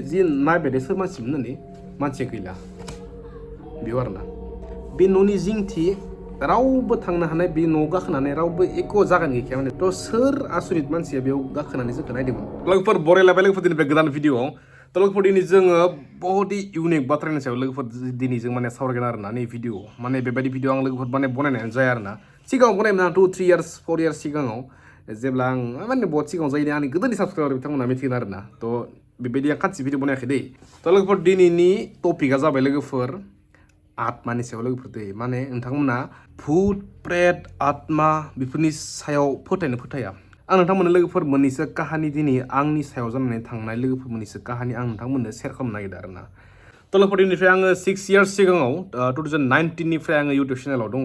जि नायबाय सोर मानसिमोन होननानै मानसि गैला बेयाव आरोना बे न'नि जिंथि रावबो थांनो हानाय बे न'आव गाखोनानै रावबो एक' जागानो गैखाया माने थ' सोर आसरित मानसिया बेयाव गाखोनानै जोंखौ नायदोंमोन लोगोफोर बरायलायबाय लोगोफोर दिनैफ्राय गोदान भिडिअ'आव थ' लोगोफोर दिनै जोङो बहुद इउनिक बाथ्रानि सायाव लोगोफोर दिनै जों माने सावरायगोन आरोना नै भिडिअ माने बेबायदि भिडिअ आं लोगोफोर माने बनायनायानो जाया आरोना सिगाङाव बनायोमोन आं 2-3 इयार्स 4 इयार्स सिगाङाव जेब्ला आं माने बहुत सिगाङाव जायो आंनि गोदोनि साबसक्राइबार बिथांमोना मिथिगोन आरोना थ' बेबायदि आं खानसे भिडिअ बनायाखै दै थ' लोगोफोर दिनैनि टपिकआ जाबाय लोगोफोर आत्मानि सायाव लोगोफोर दै माने नोंथांमोना भुट प्रेत आत्मा बेफोरनि सायाव फोथाया आं नोंथांमोननो लोगोफोर मोननैसो काहानि दिनै आंनि सायाव जानानै थांनाय लोगोफोर मोननैसो काहानि आं नोंथांमोननो शेयार खालामनो नागिरदों आरोना थ' लोगोफोर दिनैफ्राय आङो 6 इयार्स सिगाङाव 2019निफ्राय आङो इउटुब चेनेलाव दङ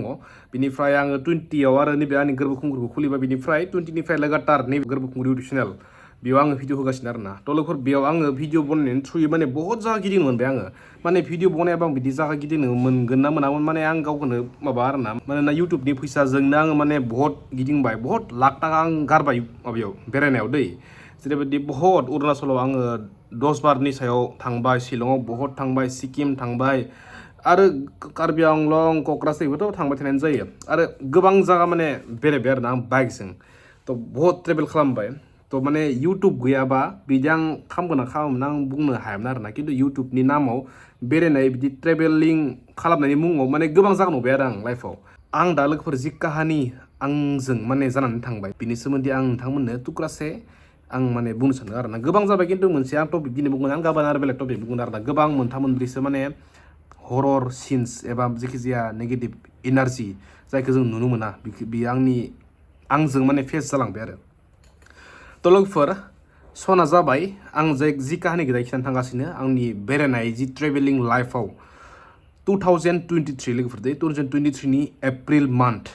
बिनिफ्राय आङो 20आव आरो नैबे आंनि गोरबो खुंगुरखौ खुलिबाय बिनिफ्राय 20निफ्राय लगातार नैबे गोरबो खुंगुर इउटुब चेनेल बेयाव आङो भिडिअ होगासिनो आरोना थ' लोगोफोर बेयाव आङो भिडिअ बनायनायनि थ्रुयै माने बहुत जागा गिदिंनो मोनबाय आङो माने भिडिअ बनायाबा आं बिदि जागा गिदिंनो मोनगोन ना मोनामोन माने आं गावखौनो माबा आरोना मानोना इउटुबनि फैसाजोंनो आङो माने बहुत गिदिंबाय बहुत लाख थाखा आं गारबाय माबायाव बेरायनायाव दै जेरैबायदि बहुत अरुणाचलाव आङो 10 बारनि सायाव थांबाय शिलंआव बहुत थांबाय सिक्किम थांबाय आरो कार्बि आंलं क'क्राझारबोथ' थांबाय थानायानो जायो आरो गोबां जागा माने बेरायबाय आरोना आं बाइकजों थ' बहुत ट्रेभेल खालामबाय थ' माने इउटुब गैयाबा बिदि आं खालामगोन ना खालामोमोन आं बुंनो हायामोन आरोना खिन्थु इउटुबनि नामाव बेरायनाय बिदि ट्रेभेलिं खालामनायनि मुङाव माने गोबां जागा नुबाय आरो आं लाइफआव आं दा लोगोफोर जि काहानि आंजों माने जानानै थांबाय बिनि सोमोन्दै आं नोंथांमोननो थुक्रासे आं माने बुंनो सानदों आरोना गोबां जाबाय खिन्थु मोनसे आं टपिक दिनै बुंगोन आं गाबोन आरो बेलेग टपिक बुंगोन आरोना गोबां मोनथाम मोनब्रैसो माने हरर सिन्स एबा जायखिजाया नेगेटिभ एनार्जि जायखौ जों नुनो मोना बियो आंजों माने फेस जालांबाय आरो थ' लोगोफोर सना जाबाय आं जि काहानिखौ दा खिथानो थांगासिनो आंनि बेरायनाय जि ट्रेभेलिं लाइफआव 2023 लोगोफोर 2023नि एप्रिल मान्थ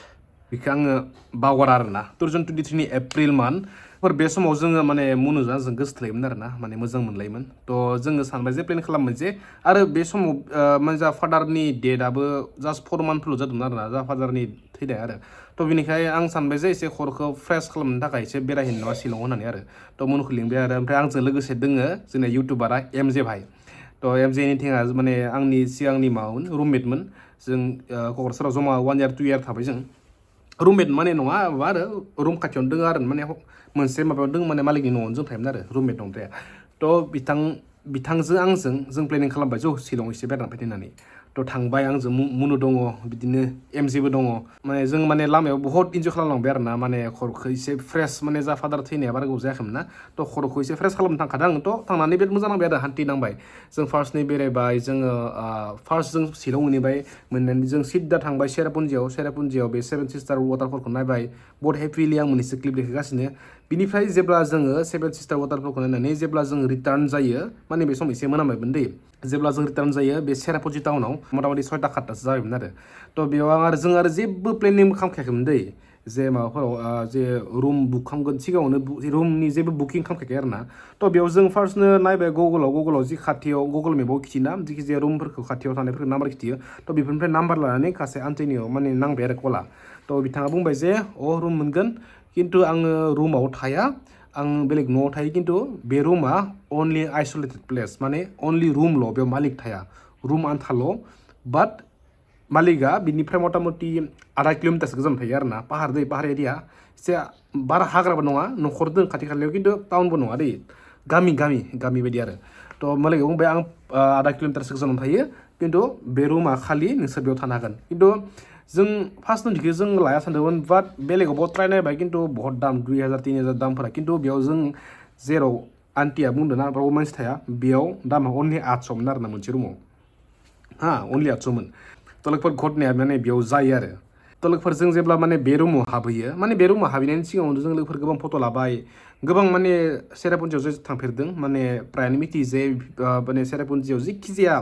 बेखौ आङो बावगारा आरोना 2023नि एप्रिल मान्थ बे समाव जोङो माने मुनुजों जों गोसोथोलायोमोन आरोना माने मोजां मोनलायोमोन थ' जोङो सानबाय जे प्लेन खालामबाय जे आरो बे समाव माने जा फादारनि डेटआबो जास्ट 4 मान्थल' जादोंमोन आरोना जा फादारनि थैनाय आरो थ' बिनिखाय आं सानबाय जे एसे खर'खौ फ्रेस खालामनो थाखाय एसे बेरायहैनो नामा शिलंआव होननानै आरो थ' मुनुखौ लिंबाय आरो ओमफ्राय आंजों लोगोसे दोङो जोंना इउटुबारा एमजे भाइ थ' एमजे निथिंआ माने आंनि सिगांनि माबामोन रुममेटमोन जों क'क्राझाराव जमा 1 इयार 2 इयार थाबाय जों रुममेट माने नङा माबा आरो रुम खाथियावनो दङ आरो माने मोनसे माबायाव दङ माने मालिकनि न'आवनो जों थायोमोन आरो रुममेट नंद्राया थ' बिथांजों आंजों जों प्लेनिं खालामबाय ज' शिलंआव एसे बेरायना फैनो होननानै थ' थांबाय आंजों मुनु दङ बिदिनो एमजेबो दङ माने जों माने लामायाव बहुत इन्जय खालामलांबाय आरोना माने खर'खौ एसे फ्रेस माने जा फादार थैनाया बारा गोबाव जायाखैमोन ना थ' खर'खौ एसे फ्रेस खालामनो थांखादों आं थ' थांनानै बिराद मोजां नांबाय आरो हान्थिनांबाय जों फार्स्टनि बेरायबाय जोङो फार्स्ट जों शिलं मोनहैबाय मोननानै जों सिद्दा थांबाय सेरापुन्जियाव बे 7 सिस्टार वाटारफलखौ नायबाय बहुत हेपिलि आं मोननैसो क्लिप देखायगासिनो बिनिफ्राय जेब्ला जोङो 7 सिस्टार वाटारफलखौ नायनानै जेब्ला जों रिटार्न जायो माने बे सम एसे मोनामबायमोन दै जेब्ला जों रिटार्न जायो बे सेरापुन्जि टाउनाव मथा-मथि 6टा 7टासो जाबायमोन आरो थ' बेयाव जों जेबो प्लेनिं खालामखायाखैमोन दै जे माबाफोराव जे रुम बुक खालामगोन सिगाङावनो रुमनि जेबो बुकिं खालामखायाखै आरोना थ' बेयाव जों फार्स्टनो नायबाय गुगोलाव जि खाथियाव गुगोल मेपाव खिथिना जायखिजाया रुमफोरखौ खाथियाव थानायफोरखौ नाम्बार खिथियो थ' बेफोरनिफ्राय नाम्बार लानानै सासे आन्टिनियाव माने नांबाय आरो कला थ' बिथाङा बुंबाय जे रुम मोनगोन खिन्थु आङो रुमाव थाया आं बेलेग न'आव थायो खिन्थु बे रुमा अनलि आइसलेटेड प्लेस माने अनलि रुमल' बेयाव मालिक थाया रुम आन्थाल' बाट मालिकआ बिनिफ्राय मथा-मथि 1/2 किल'मिटारसो गोजान थायो आरोना पाहार एरिया एसे बारा हाग्राबो नङा न'खर दं खाथि खालायाव खिन्थु टाउनबो नङा दै गामि बायदि आरो थ' मालिकआ बुंबाय आं 1/2 किल'मिटारसो गोजानाव थायो खिन्थु बे रुमा खालि नोंसोर बेयाव थानो हागोन खिन्थु जों फार्स्ट नोंथिखौ जों लाया सानदोंमोन बाट बेलेगावबो ट्राय नायबाय खिन्थु बहुत दाम 2000-3000 दामफोरा खिन्थु बेयाव जों जेराव आन्टिया बुंदों ना रावबो मानसि थाया बेयाव दामा अनलि 800मोन आरोना मोनसे रुमाव अनलि 800मोन थ' लोगोफोर घटनाया माने बेयाव जायो आरो थ' लोगोफोर जों जेब्ला माने बे रुमाव हाबहैयो माने बे रुमाव हाबहैनायनि सिगाङावनो जों लोगोफोर गोबां फट' लाबाय गोबां माने सेरापुन्जियाव जे थांफेरदों माने प्रायानो मिथियो जे माने सेरापुन्जियाव जिखिजाया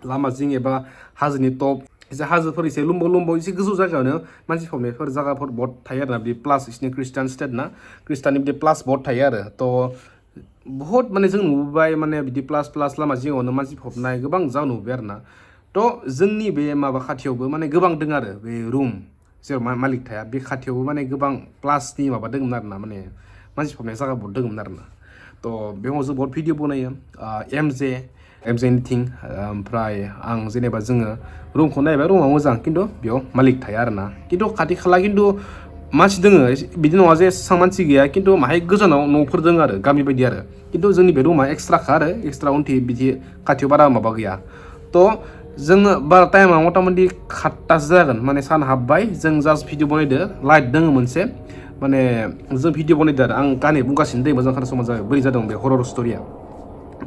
लामा जिं एबा हाजोनि टप एसे हाजोफोर एसे लुम्बाव एसे गोजौ जायगायावनो मानसि फबनायफोर जायगाफोर बहुत थायो आरोना बिदि प्लास बिसिनि ख्रिस्टान स्टेट ना ख्रिस्टाननि बिदि प्लास बहुत थायो आरो थ' बहुत माने जों नुबोबाय माने बिदि प्लास लामा जिङावनो मानसि फबनाय गोबां जा नुबोबाय आरोना थ' जोंनि बे माबा खाथियावबो माने गोबां दङ आरो बे रुम जेराव मालिक थाया बे खाथियावबो माने गोबां प्लासनि माबा दङमोन आरोना माने मानसि फबनाय जायगा बहुत दङमोन आरोना थ' बेयाव जों बहुत भिडिअ बनायो एमजेनि थिं ओमफ्राय आं जेनेबा जोङो रुमखौ नायबाय रुमा मोजां खिन्थु बेयाव मालिक थाया आरोना खिन्थु खाथि खाला खिन्थु मानसि दोङो बिदि नङा जे एसेबां मानसि गैया खिन्थु माहाय गोजानाव न'फोर दङ आरो गामि बायदि आरो खिन्थु जोंनि बे रुमा एक्सट्राखा आरो एक्सट्रा उनथि बिदि खाथियाव बारा माबा गैया थ' जोङो बारा टाइमा मथा मथि 7टासो जागोन माने सान हाबबाय जों जास्ट भिडिअ बनायदो लाइट दङ मोनसे माने जों भिडिअ बनायदो आरो आं काहानि बुंगासिनो दै मोजां खोनासंबानो जाबाय बोरै जादों बे हरर स्ट'रिया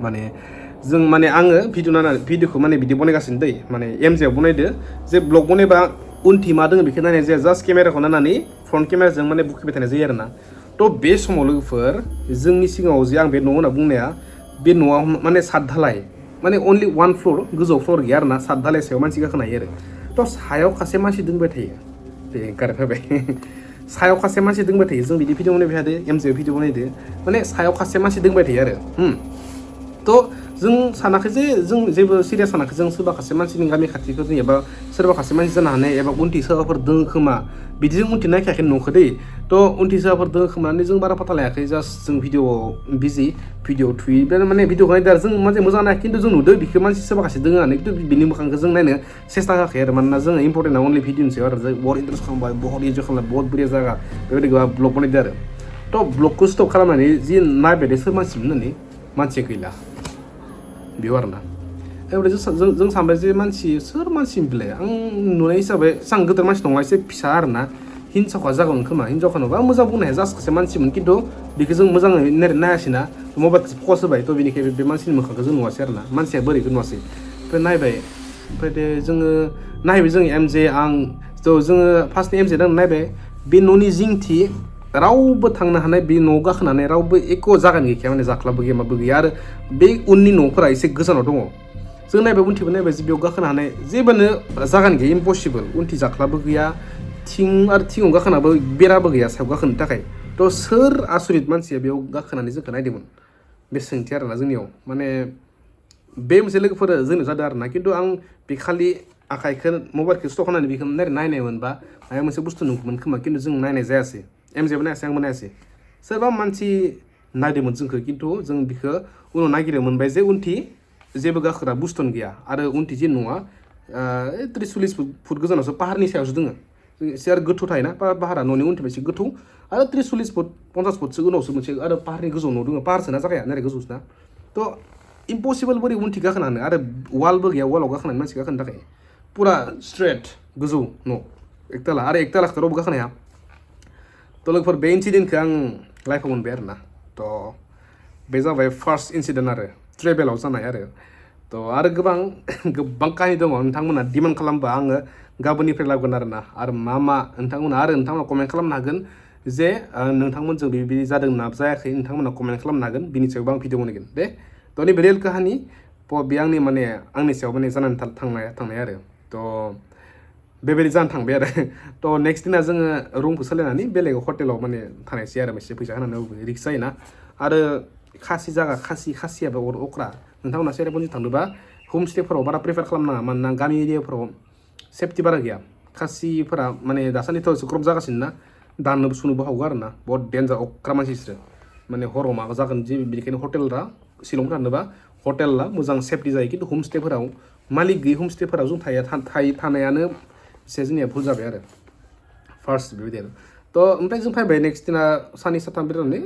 माने जों माने आङो भिडिअखौ माने बिदि बनायगासिनो दै माने एमजेआव बनायदो जे ब्लग बनायबा उनथि मा दङ बेखौ नायनाय जाया जास्ट केमेराखौ नायनानै फ्रन्ट केमेराजों माने बुखिबाय थानाय जायो आरोना थ' बे समाव लोगोफोर जोंनि सिगाङाव जे आं बे न' होनना बुंनाया बे न'आव माने सात धालाय माने अनलि 1 फ्ल'र गोजौ फ्ल'र गैया आरोना सात धालाय सायाव मानसि गाखोनो हायो आरो थ' सायाव खासे मानसि दोंबाय थायो बे गारबाय फैबाय सायाव खासे मानसि दोंबाय थायो जों बिदि भिडिअ बनायबाय थादो एमजेआव भिडिअ बनायदो माने सायाव खासे मानसि दोंबाय थायो आरो थ' जों सानाखै जे जों जेबो सिरियास सानाखै जों सोरबा खासे मानसिनि गामि खाथिखौ जों एबा सोरबा खासे मानसि जानो हानाय एबा उनथि सोरबाफोर दोङो खोमा बिदिजों उनथि नायखायाखै न'खौ दै थ' उनथि सोरबाफोर दोङो खोमा होननानै जों बारा फाथा लायाखै जास्ट जों भिडिअआव बिजि भिडिअ थुयो माने भिडिअखौ नायदो आरो जों माने मोजां नायाखै खिन्थु जों नुदो बिखौ मानसि सोरबा खासे दोङो होननानै खिन्थु बिनि मोखांखौ जों नायनो सेस्था होआखै आरो मानोना जोङो इम्परटेन्टआ अनलि भिडिअनि सायाव आरो बहुत इन्टारेस्ट खालामबाय बहुत इन्जय खालामबाय बहुत बोरिया जायगा बेबायदि ब्लग बनायदो आरो थ' ब्लगखौ स्टप खालामनानै जि नायबाय सोर मानसिमोन होननानै मानसि गैला बेयाव आरोना ओमफ्राय जों सानबाय जे मानसि सोर मानसि बिलाय आं नुनाय हिसाबै एसेबां गिदिर मानसि नङा एसे फिसा आरोना हिनजावखा जागौमोन खोमा हिनजावखा नङा मोजां बुंनो हाया जास्ट सासे मानसिमोन खिन्थु बेखौ जों मोजाङै नायासैना मबाइलखौ फकस होबाय थ' बेनिखायनो बे मानसिनि मोखांखौ जों नुवासै आरोना मानसिया बोरैखौ नुवासै ओमफ्राय नायबाय ओमफ्राय जोङो नायबाय जों एमजे आं थ' जोङो फार्स्टनि एमजे दां नायबाय बे न'नि जिंथि रावबो थांनो हानाय बे न'आव गाखोनानै रावबो एख' जागानो गैखाया माने जाख्लाबो गैया माबो गैया आरो बे उननि न'फोरा एसे गोजानाव दङ जों नायबाय उनथिबो नायबाय जे बेयाव गाखोनो हानाय जेबोनो जागानो गैया इम्पसिबोल उनथि जाख्लाबो गैया थिङाव गाखोनाबो बेराबो गैया सायाव गाखोनो थाखाय थ' सोर आसरित मानसिया बेयाव गाखोनानै जोंखौ नायदोंमोन बे सोंथि आरोना जोंनियाव माने बे मोनसे लोगोफोर जोंनो जादों आरोना खिन्थु आं बे खालि आखाइखौ मबाइलखौ स्टप खालामनानै बेखौ नायनाय मोनबा माबा मोनसे बुस्थु नुगौमोन खोमा खिन्थु जों नायनाय जायासै एमजेबो नायासै आंबो नायासै सोरबा मानसि नायदोंमोन जोंखौ खिन्थु जों बेखौ उनाव नागिरनो मोनबाय जे उनथि जेबो गाखोग्रा बुस्थुआनो गैया आरो उनथि जे नङा 30-40 फुट गोजानावसो पाहारनि सायावसो दोङो एसे आरो गोथौ थायोना पाहारा न'नि उनथिबो एसे गोथौ आरो 30-40 फुट 50 फुटसो उनावसो मोनसे आरो पाहारनि गोजौ न' दङ पाहारसोना जागाया नारै गोजौसोना थ' इम्पसिबोल बोरै उनथि गाखोनानै आरो वालबो गैया वालाव गाखोनानै मानसि गाखोनो थाखाय पुरा स्ट्रेट गोजौ न' एकताला आरो एकतालाखौ रावबो गाखोनो हाया थ' लोगोफोर बे इन्सिडेन्टखौ आं लाइफआव मोनबाय आरोना थ' बे जाबाय फार्स्ट इन्सिडेन्ट आरो ट्रेभेलाव जानाय आरो थ' आरो गोबां काहानि दङ नोंथांमोना डिमान्ड खालामबा आङो गाबोननिफ्राय लाबोगोन आरोना आरो मा नोंथांमोना कमेन्ट खालामनो हागोन जे नोंथांमोनजों बेबायदि जादों ना जायाखै नोंथांमोना कमेन्ट खालामनो हागोन बिनि सायावबो आं भिडिअ बनायगोन दे थ' नैबे रियेल काहानि बे आंनि सायाव माने जानानै थांनाय आरो थ' बेबायदि जानो थांबाय आरो थ' नेक्स्ट दिना जोङो रुमखौ सोलायनानै बेलेग हटेलाव माने थानायसै आरो एसे फैसा होनानै रिक्स जायोना आरो खासियाबो अख्रा नोंथांमोना सेरापुन्जि थांनोबा हमस्टेफोराव बारा प्रिफार खालामनाङा मानोना गामि एरियाफोराव सेफटि बारा गैया खासिफोरा माने दासान्दिथ' एसे क्रप जागासिनो ना दाननोबो सुनोबो हागौ आरो ना बहुत डेन्जार अख्रा मानसि बिसोरो माने हराव माबा जागोन जे बेनिखायनो हटेलफ्रा शिलं थांनोबा हटेला मोजां सेफटि जायो खिन्थु हमस्टेफोराव मालिक गैयै हमस्टेफोराव जों थानायानो एसे जोंनिया भुल जाबाय आरो फार्स्ट बेबायदि आरो थ' ओमफ्राय जों फैबाय नेक्स्ट दिना साननै सानथाम बेरायनानै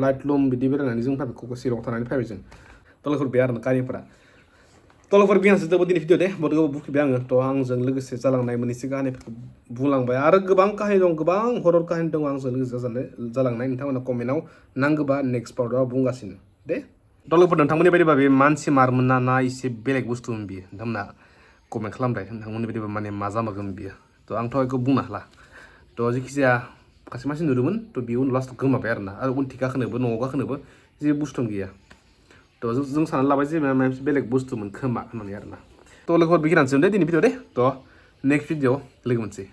लाइटलुम बिदि बेरायनानै जों फैबाय शिलंआव थानानै फैबाय जों तलफोर बे आरो गारिफोरा तलफोर बेहासो जोबोद दिनै भिडिअ दे बहुत गोबाव बुखिबाय आङो थ' आंजों लोगोसे जालांनाय मोननैसो काहानिफोरखौ बुंलांबाय आरो गोबां काहानि दं गोबां हरर काहानि दं आंजों लोगोसे जालांनाय नोंथांमोना कमेन्टआव नांगौबा नेक्स्ट पार्टआव बुंगासिनो दे तलफोर नोंथांमोननि बायदिबा बे मानसि मारमोन ना एसे बेलेग बुस्थुमोन बियो नोंथांमोना कमेन्ट खालामबाय नोंथांमोननि बायदिबा माने मा जामारगोन बियो थ' आंथ' बेखौ बुंनो हाला थ' जेखिजाया खासे मानसि नुदोंमोन थ' बेयो लास्टआव गोमाबाय आरोना आरो उनथि गाखोनोबो न'आव गाखोनोबो जेबो बुस्थुआनो गैया थ' जों साननानै लाबाय जे माबा मोनसे बेलेग बुस्थुमोन खोमा होननानै आरोना थ' लोगोफोर बेखिनियानोसै दे दिनै भिडिअ दे थ' नेक्स्ट भिडिअ लोगो मोनसै